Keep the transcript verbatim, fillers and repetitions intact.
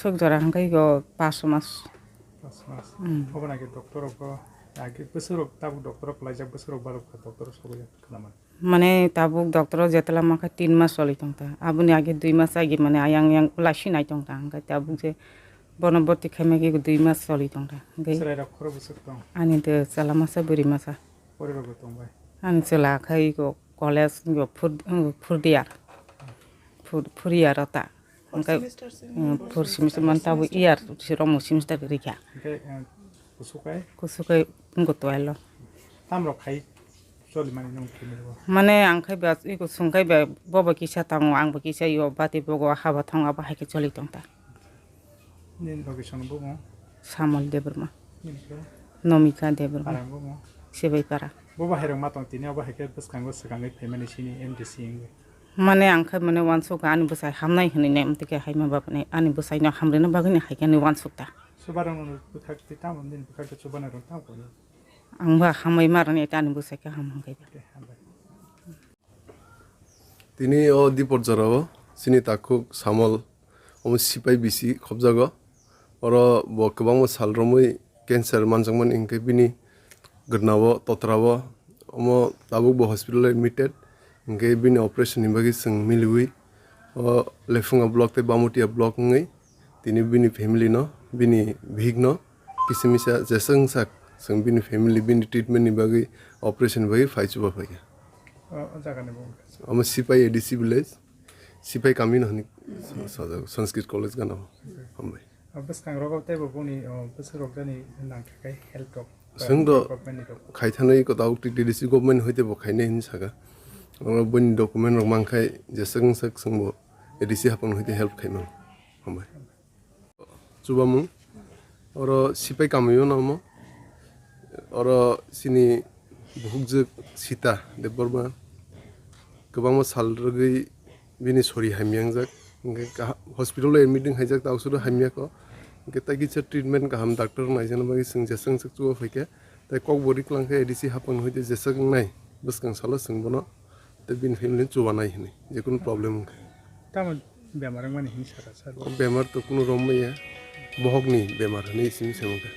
Sok jora hwnkhe go pas mas. Pas mas. Hmm. Obo nake doctor rok bo age bwswk rok tabuk doctor rok laijak bwswk rok balok doctor rok sogwi khna man. Mane tabuk doctor o jetla mankha tin mas choli tongta. Aboni age dui mas age mane ayang yang ulai sinai tongta. Hwnkhe tabuk je bono borti khaima ge dui mas choli tongta. Hwnkhe chwrai rok khoro bwswk tong? Ani de chwla masa bwrwi masa. Pore rok bo tong bai? Ani chwla khai go college go fourth, fourth year. Fourth, fourth year o ta. Hwnkhe, mm, fourth semester man tabuk year si romo semester rikha. Hwnkhe, eh, kusukai? Kusukai wngkha twelve o. Tamrok khai choli mani nung kini bo? Mane ang khai ba iko sungkai ba bobo kisa tango ang bo kisa yo bati bogo haba thang abo hai khe choli tongta. Nini location bo mo? Samol Debbarma. Nini khe? Nomika Debbarma. Parang bo mo? Sebaipara. Bobo hai rok ma tong tini abo hai khe bwskango swkangwi phaimani sini M D C wngwi. Mane ang khai mane uansuk ani bwsai hamnai hinui ne amtwi khe haima bapani ani bwsai no hamrwna bagwi ni hai khe ani uansuk ta. Chubarang no bwkhak twi tamo nini bwkhak twi chubanai rok tamo koi. Ang ba hamai marani ta ani bwsai khe ham hwnkhe. Tei hambai. Tini o Dipor jorao chini takhuk Samol omo sipai bisi khobjago. Oro bo kwbangma sal romwi cancer manjakmani hinkhe bini gwrnao totrao omo tabuk bo hospital admitted hinkhe bini operation ni bagwi chwng miliwi o Lephunga block tei Bamutia block wngwi tini bini family no bini bihik no kisa misa jeswk wngsak chwng bini family bini treatment ni bagwi operation ni bagwi phai chuba phaikha. O, o jaga ni bumo kaisa. Omo sipai A D C village. Sipai kami no hwnwi sa-, sajak Sanskrit College gana o. Hambai. O bwskang rogo teibo boni, o, bwswk rok jani nang khe kai help rok, Chwng do government ni rok. Khai thanai ko tabuk T T D C government hoite bo khainai hinwi saka. Oro boni document rok mankhai jeswk wngsak chwngbo A D C hapang hoite help khai mano. Hambai. Chubamung. Oro sipai kamio no omo. Oro chini buhukjwk Sita Debbarma kwbangma sal rwgwi bini sori hamya wngjak. Hwnkhe kaha-, hospital o admit wng haijak, ta usoro hamya kho. Hwnkhe tai kisa treatment kaham doctor naijana bagwi chwng jeswk jeswk chuba phaikha. Tai kokbo riklang khe A D C hapang hoite jeswk wngnai bwskang salo chwng bono tei bini family chubanai hinwi je kunu problem wngkha. Tamo bemar wngmani hinwi saka sir? O bemar to kunu romya, bohokni bemar hinwi simi se wngkha.